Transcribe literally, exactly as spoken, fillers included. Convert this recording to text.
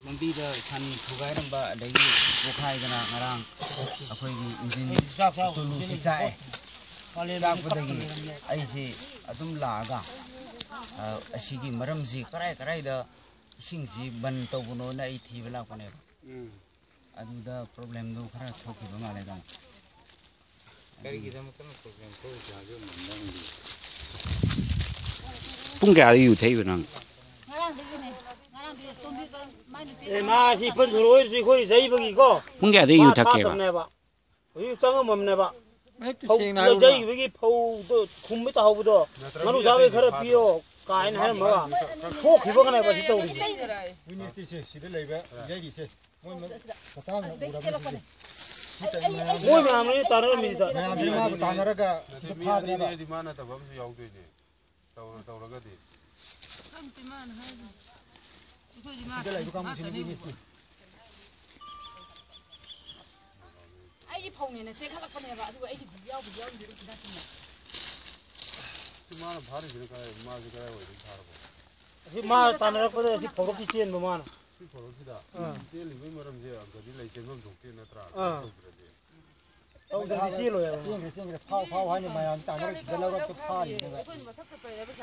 ꯂꯝꯕꯤꯗ ꯁꯟ ꯊꯨꯒꯥꯏꯔꯝꯕ ꯑꯗꯒꯤ ꯄꯣꯛꯈꯥꯏꯗꯅ ꯉꯔꯥꯡ ꯑꯩꯈꯣꯏꯒꯤ ꯏꯟꯖꯤꯟ ꯇꯨꯂꯨꯁꯤ ꯆꯥꯛꯑꯦ꯫ ꯆꯥꯛꯄꯗꯒꯤ ꯑꯩꯁꯤ ꯑꯗꯨꯝ ꯂꯥꯛꯑꯒ, ꯑ, ꯑꯁꯤꯒꯤ ꯃꯔꯝꯁꯤ ꯀꯔꯥꯏ ꯀꯔꯥꯏꯗ ꯏꯁꯤꯡꯁꯤ ꯕꯟ ꯇꯧꯕꯅꯣꯅ ꯑꯩ ꯊꯤꯕ ꯂꯥꯛꯄꯅꯦꯕ꯫ ꯑꯗꯨꯗ ꯄ꯭ꯔꯣꯕ꯭ꯂꯦꯝꯗꯨ ꯈꯔ ꯊꯣꯛꯈꯤꯕ ꯃꯥꯜꯂꯦ ꯇꯥꯃꯣ꯫ ꯀꯔꯤꯒꯤꯗꯃꯛꯇꯅꯣ ꯄ꯭ꯔꯣꯕ꯭ꯂꯦꯝ ꯊꯣꯛꯏꯁꯦ ꯍꯥꯏꯕ ꯑꯃ ꯅꯪꯒꯤ? ꯄꯨꯡ ꯀꯌꯥꯗ ꯌꯨ ꯊꯛꯏꯕ ꯅꯪ? ꯉꯔꯥꯡꯗꯒꯤꯅꯦ꯫ ꯉꯔꯥꯡꯗꯒꯤ ꯇꯣꯝꯕꯤꯒ ꯃꯥꯏ ꯅꯨꯄꯤ ꯑꯦ, ꯃꯥ ꯑꯁꯤ ꯄꯟꯊꯨꯔꯣꯏꯔꯁꯤ ꯑꯩꯈꯣꯏ ꯆꯩꯕꯒꯤꯀꯣ꯫ ꯄꯨꯡ ꯀꯌꯥꯗ ꯌꯨ ꯃꯥ ꯊꯛꯀꯦꯕ? ꯊꯥꯛꯇꯕꯅꯦꯕ꯫ ꯍꯧꯖꯤꯛ ꯆꯪꯉꯝꯃꯕꯅꯦꯕ꯫ ꯍꯦꯛꯇ ꯐꯧ ꯁꯦꯡꯅ ꯍꯥꯏꯌꯨꯅ꯫ ꯂꯩꯖꯈꯤꯕꯒꯤ ꯐꯧꯗꯣ ꯈꯨꯝꯕ ꯇꯥꯍꯧꯕꯗꯣ ꯃꯔꯨ ꯆꯥꯕꯩ ꯈꯔ ꯄꯤꯌꯣ ꯀꯥꯏꯅ ꯍꯥꯏꯔꯝꯃꯒ ꯊꯣꯛꯈꯤꯕꯒꯅꯦꯕ ꯁꯤ ꯇꯧꯔꯤꯁꯦ꯫ ꯋꯤꯅꯦꯁꯇꯤꯁꯦ ꯁꯤꯗ ꯂꯩꯕ ꯌꯩꯔꯤꯁꯦ꯫ ꯃꯣꯏ ꯃ-, ꯃꯇꯥꯡ ꯎꯔꯕꯅꯤ ꯁꯤꯗꯤ꯫ ꯁꯤ ꯇꯥꯏ ꯃꯌꯥꯝ ꯃꯣꯏ ꯃꯌꯥꯝꯅ ꯇꯥꯟꯅꯔꯝꯃꯤꯁꯤꯗ꯫ ꯃꯌꯥꯝꯁꯤꯅ ꯃꯥꯕꯨ ꯇꯥꯟꯅꯔꯒ ꯁꯤꯗ ꯃꯤ ꯐꯥꯕꯅꯦꯕ꯫ ꯑꯅꯤꯅꯦꯗꯤ ꯃꯥ ꯅꯠꯇꯕ ꯑꯃꯁꯨ ꯌꯥꯎꯗꯣꯏꯅꯦ꯫ ꯇꯧꯔ-, ꯇꯧꯔꯒꯗꯤ꯫ ꯈꯪꯗꯦ ꯃꯥꯅ ꯍꯥꯏꯗꯣ꯫ ꯑꯩꯈꯣꯏꯗꯤ ꯃꯥ ꯁꯤꯗ ꯂꯩꯕ ꯀꯥꯡꯕꯨꯁꯤꯅ ꯉꯥꯛꯇꯅꯦ ꯋꯤꯅꯦꯁꯇꯤ꯫ ꯑꯩꯒꯤ ꯐꯧꯅꯦꯅ ꯆꯦꯟꯈꯠꯂꯛꯄꯅꯦꯕ, ꯑꯗꯨꯒ ꯑꯩꯒꯤꯗꯤ ꯌꯥꯎꯕꯗꯤ ꯌꯥꯎꯗꯦ ꯍꯤꯗꯥꯛꯇꯨꯅ꯫ ꯁꯤ ꯃꯥꯅ ꯐꯥꯔꯤꯁꯤꯅ ꯀꯗꯥꯏ, ꯃꯥꯁꯦ ꯀꯗꯥꯏꯋꯥꯏꯗꯒꯤ ꯐꯥꯔꯕ? ꯑꯁꯤ ꯃꯥ ꯇꯥꯟꯅꯔꯛꯄꯗ ꯑꯁꯤ ꯐꯧꯔꯛꯀꯤ ꯆꯦꯟꯕ ꯃꯥꯅ꯫ ꯁꯤ ꯐꯧꯔꯛꯁꯤꯗ ꯑꯥ꯫ ꯆꯦꯜꯂꯤꯕꯩ ꯃꯔꯝꯁꯦ ꯑꯝꯇꯗꯤ ꯂꯩ, ꯆꯦꯟꯐꯝ ꯊꯣꯛꯇꯦ ꯅꯠꯇ꯭ꯔꯥ? ꯑꯥ꯫ ꯇꯧꯗ꯭ꯔꯗꯤ꯫ ꯇꯧꯗ꯭ꯔꯗꯤ ꯆꯦꯜꯂꯣꯏ ꯍꯥꯏꯕ꯫ ꯆꯦꯟꯈ꯭ꯔꯦ, ꯆꯦꯟꯈ꯭ꯔꯦ, ꯐꯥꯎ, ꯐꯥꯎ ꯍꯥꯏꯅ ꯃꯌꯥꯝ ꯇꯥꯟꯅꯔꯒ ꯁꯤꯗ ꯂꯧꯔꯛꯇ ꯐꯥꯔꯤꯅꯦꯕ꯫ ꯑꯩꯈꯣꯏꯅ ꯃꯊꯛꯇ ꯄꯩꯔꯒ